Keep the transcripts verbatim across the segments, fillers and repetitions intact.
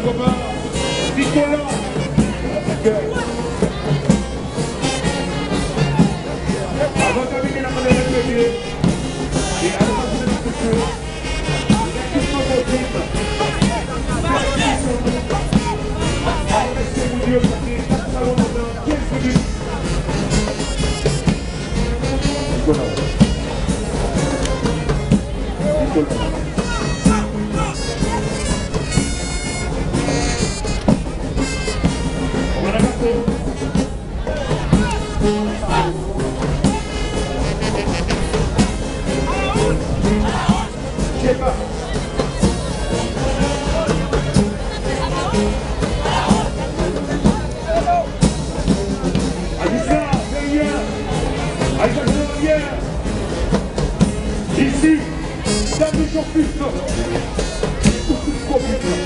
Kopa Nicolas. Avan termine, n ap mande respecte. E avan termine, n ap mande respecte. Lè tout moun posib, fè apresye moun yo, paske chak salon nan kenz minit. Nicolas. Nicolas. Isi, Dany Jean Christ, ou tout kòb li pran.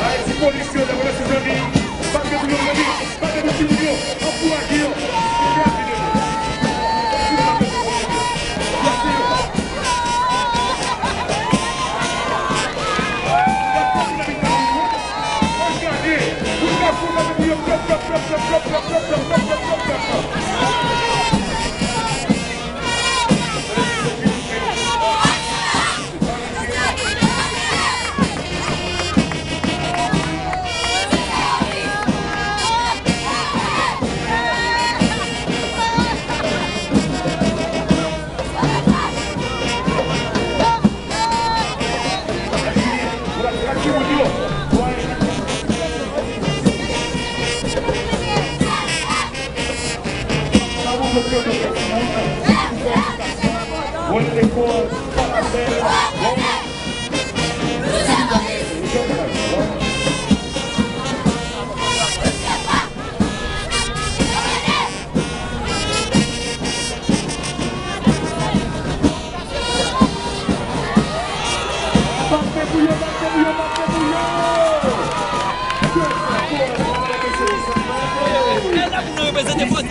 Ayiti polis yo, dapre mesye Jean-Guy, pa gen pou yo Jean-Guy. Gade pou timoun yo, ankouraje yo. Bat men pou yo, bat men pou yo, bat men pou yo! Bèl la pou nou reprezante fòs.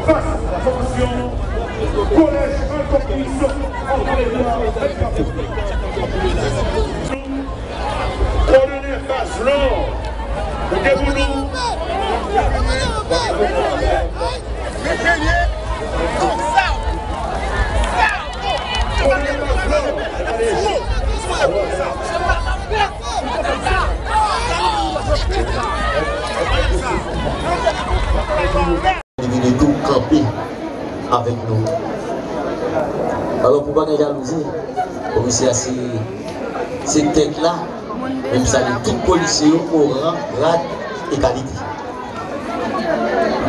Fas a fòmasyon Kolèj Malcolm X an Kolèj Kafou. Kowòdonè Fas Nò, moute pou nou. Kowòdonè Fas Nò, gade. Vini tou kanpe avèk nou. Alò, pou pa gen jalouzi, komisè a se, se tèt la, men m salye tout polisye yo, o ran, grad e kalite.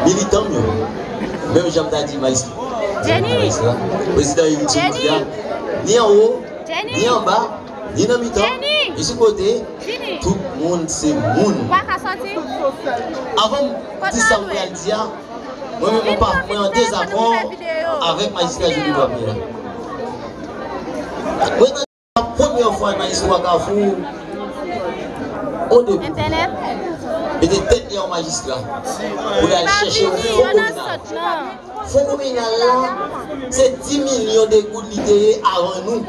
Militan m yo, menm jan m ta di majistra, Jenny, majistra, prezidan Eric Jenny, Sylvia, ni anwo, Jenny, ni anba, ni nan mitan, Jenny, ni sou kote, Jenny, tout moun se moun. Ou pa ka sòti? Avan m di sa m pral di a, mwen menm mwen pa, mwen an dezakò avèk majistra Julie Doiville la. Mwen nan premyè fwa nan istwa Kafou, o depi, mete tèt li an majistra pou l al chèche yon fon kominal. Fon kominal la, se dis milyon de goud li te ye avan nou.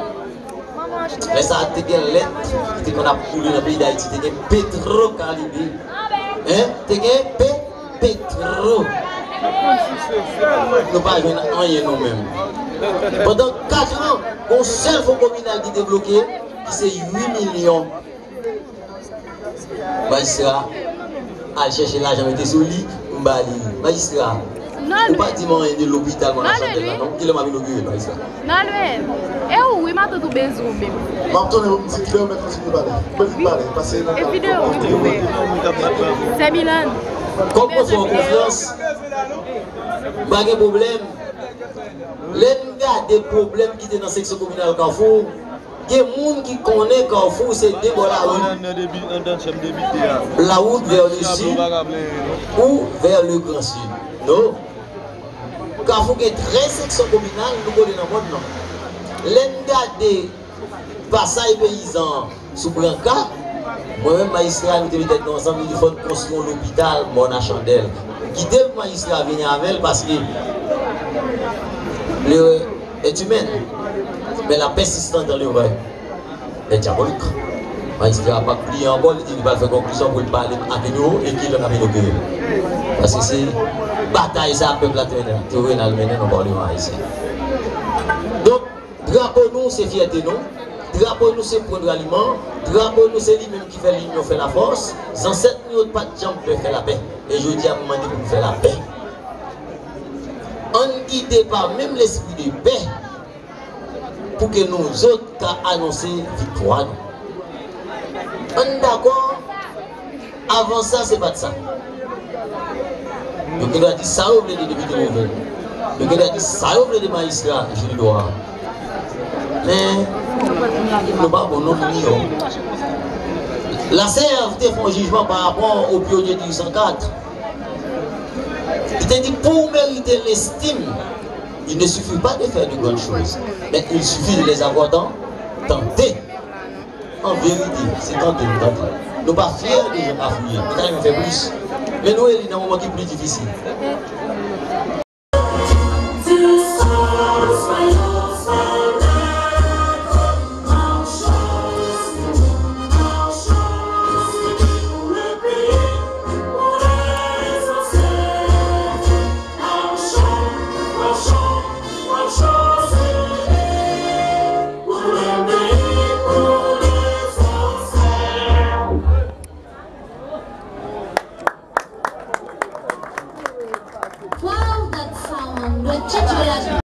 Lè sa a te gen lèt ki te konn ap koule nan peyi Dayiti, te gen Petro Karibe. Hein? Te gen Pe-, Petro. Nou pa jwenn anyen nou menm. Pandan kat an, gon sèl fon kominal ki te bloke, ki se uit milyon. Majistra, al chèche lajan mete sou li, m ba li. Majistra, ou pa di m anyen de lopital Mòn Lachandèl la non. Kilè m ap inogire l, majistra? Nolwenn, e ou wi, matant ou bezwen w menm. M ap tounen pou m di kilè w mèt kontinye pale. Mwen vin pale, pase nan. E videyo wi pou wè. Sè Milan. Kòm mwen fè w konfyans, pa gen pwoblèm. Lè n gade pwoblèm ki te nan seksyon kominal Kafou, gen moun ki konnen Kafou se de bò lari. La route vers le sud ou vers le grand sud. Non. Kafou gen trèz seksyon kominal, nou kole nan mòn nan. Lè n gade pasaj peyizan an sou branka, mwen menm majistra, nou te met tèt nou ansanm, nou di fò n konstwi yon lopital Mòn Lachandèl. Kite majistra vini avè l, paske l'erreur est humaine, mais la persistance dans l'erreur est diabolique. Majistra pa pliye ankò, li di li pral fè konklizyon pou l pale ak nou e kilè n ap inogire. Paske se batay sa pèp la te mennen, te vle n al mennen nan Palman ayisyen. Donk, drapo nou se fyète nou, drapo nou se pwen de raliman, drapo nou se li menm ki fè linyon fè lafòs, zansèt nou yo pa t janm pè fè lapè. E jodi a, m mande pou n fè lapè. Ann gide pa menm lespri de pè pou ke nou zòt ka anonse viktwa nou. Ann dakò, avan sa, se pa t sa. Yo gen dwa di sa yo vle de depite Mouvè. Yo gen dwa di sa yo vle de majistra Julie Doiville. Men, nou pa bon, non, nou miyò. Lasèv te fè yon jijman pa rapò o pionye di san kat. Li te di, pou w merite lestim, il ne suffit pas de faire de grandes choses, mais il suffit de les avoir ten-, tenté. An verite, se tante nou tante. Nou pa fyè de jan Kafou ye. Nou ta renmen fè plis. Men nou eli nan moman ki pli difisil. Dwe tchitchwe lajan.